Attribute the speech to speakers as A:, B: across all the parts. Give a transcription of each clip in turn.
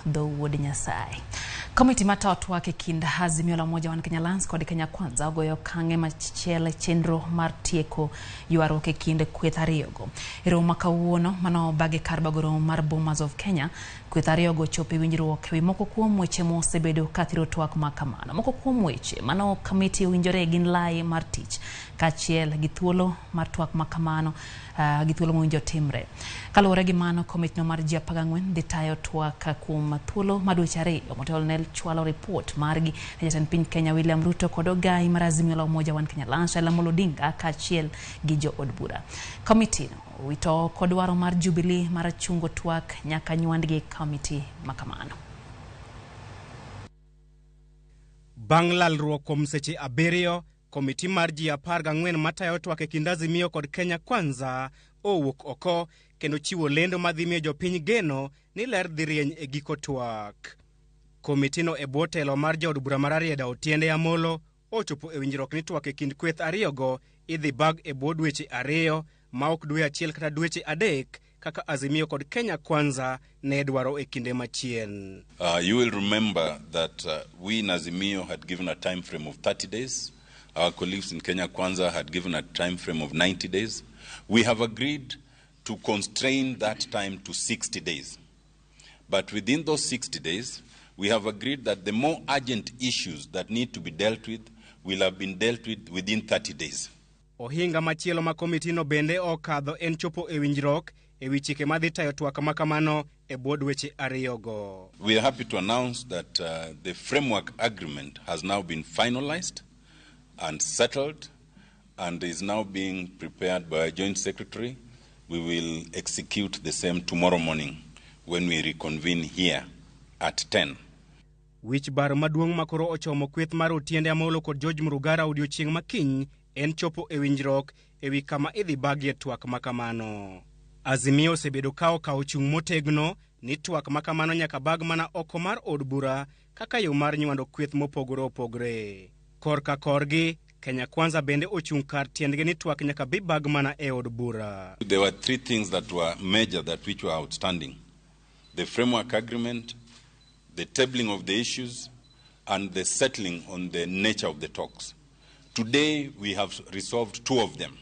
A: dho Wuod Nyasaye. Komiti matayo twak e kind Azimio la Umoja One Kenya Alliance kod Kenya Kwanza ogoyo okang'e machielo e chenro mar tieko ywaruok e kind kweth ariyogo. E romo ma kawuono mano obagi kar bago romo mar Bomas of Kenya, kweth ariyogo ochopo e winjruok ewi moko kuom weche mosebedo ka thiro twak ma kamano. Moko kuom weche mano komiti owinjore gin lai mar tich kaachiel gi thuolo mar twak ma kamano gi thuolo mowinjo timre. Kaluwore gi mano, komitino mar ji 14 dhi tayo twak kuom thuolo mar dweche 2 motelo ne chwalo ripot margi ne jatend piny Kenya William Ruto kod ogai mar Azimio la Umoja One Kenya Alliance Raila Amolo Odinga kaachiel gi jo od bura. Komitino owito oko dwaro mar Jubilee mar chungo twak nyaka nywandgi komiti ma kamano.
B: Bang' lalruok kuom seche 7, komiti mar ji 14 matayo twak e kind Azimio kod Kenya Kwanza owuok oko kendo chiwo lendo madhi miyo jopiny geno ni ler dhi rieny e giko twak. Komitino e bwo telo mar jaod bura mar Rarieda Otiende Amolo ochopo e winjruok ni twak e kind kweth ariyogo idhi bag e bwo dweche 2 ma ok dwe achiel kata dweche 3 kaka Azimio kod Kenya Kwanza ne dwaro e kinde machien.
C: You will remember that we in Azimio had given a time frame of 30 days. Our colleagues in Kenya Kwanza had given a time frame of 90 days. We have agreed to constrain that time to 60 days. But within those 60 days, we have agreed that the more urgent issues that need to be dealt with will have been dealt with within 30 days.
B: Ohinga machielo ma komitino bende okadho en chopo e winjruok e wi chike madhi tayo twak ma kamano e bwo dweche ariyogo.
C: We are happy to announce that the framework agreement has now been finalized and settled and is now being prepared by our joint secretary. We will execute the same tomorrow morning when we reconvene here at 10.
B: Wich bar maduong' ma koro ochomo kweth mar Otiende Amolo kod George Murugara odiochieng' ma kiny en chopo e winjruok e wi kama idhi bagie twak ma kamano. Azimio osebedo ka okawo chung' motegno ni twak ma kamano nyaka bag mana oko mar od bura kaka yo mar nywando kweth mopogore opogore. Korka korgi, Kenya Kwanza bende ochung' kar tiendgi ni twak nyaka bi bag mana e od bura.
C: There were three things that were major that which were outstanding. The framework agreement, the tabling of the issues, and the settling on the nature of the talks. Today, we have resolved two of them.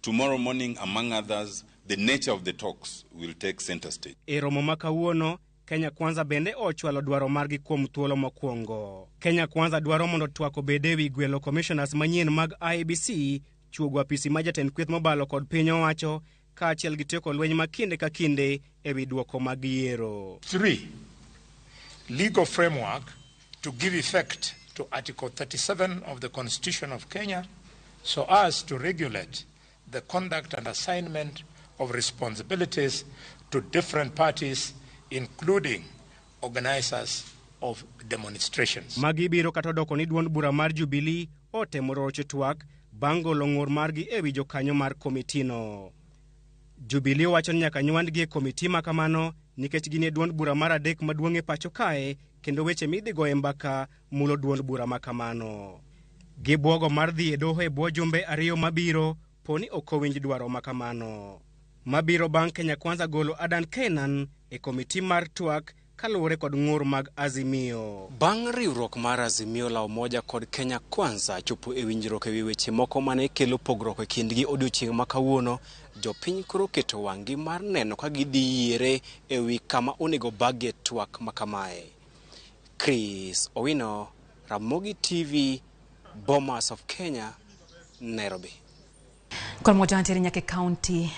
C: Tomorrow morning, among others, the nature of the talks will take center stage.
B: E romo ma kawuono, Kenya Kwanza bende ochwalo dwaro margi kuom thuolo mokwongo. Kenya Kwanza dwaro mondo twak obed e wi gwelo commissioners manyien mag IEBC, chuogo apisi ma jatend kweth mobalo kod piny owacho, kaachiel gi tieko lweny ma kinde ka kinde e wi dwoko mag yiero.
D: 3. Legal framework to give effect to Article 37 of the Constitution of Kenya so as to regulate the conduct and assignment of responsibilities to different parties, including organizers of demonstrations.
B: Magi biro kata odoko ni duond bura mar Jubilee otemo rocho twak bang' golo ng'ur margi e wi jokanyo mar komitino. Jubilee wacho ni nyaka nywandgi e komiti ma kamano nikech gin e duond bura mar 3 maduong' e pacho kae kendo weche midhi goye mbaka mulo duond bura ma kamano. Gibuogo mar dhi e doho e bwo jumbe 2 mabiro poni ok owinj dwaro ma kamano. Mabiro bang' Kenya Kwanza golo Adan Keynan e komiti mar twak kaluwore kod ng'ur mag Azimio. Bang' riwruok mar Azimio la Umoja kod Kenya Kwanza chopo e winjruok e wi weche moko mane kelo pogruok e kindgi odiochieng' ma kawuono, jopiny koro keto wang'gi mar neno ka gidhi yiere e wi kama onego bagie twak ma kamae. Chris Owino, Ramogi TV, Bomas of Kenya, Nairobi.
A: Kod moja ntiere nyaka e county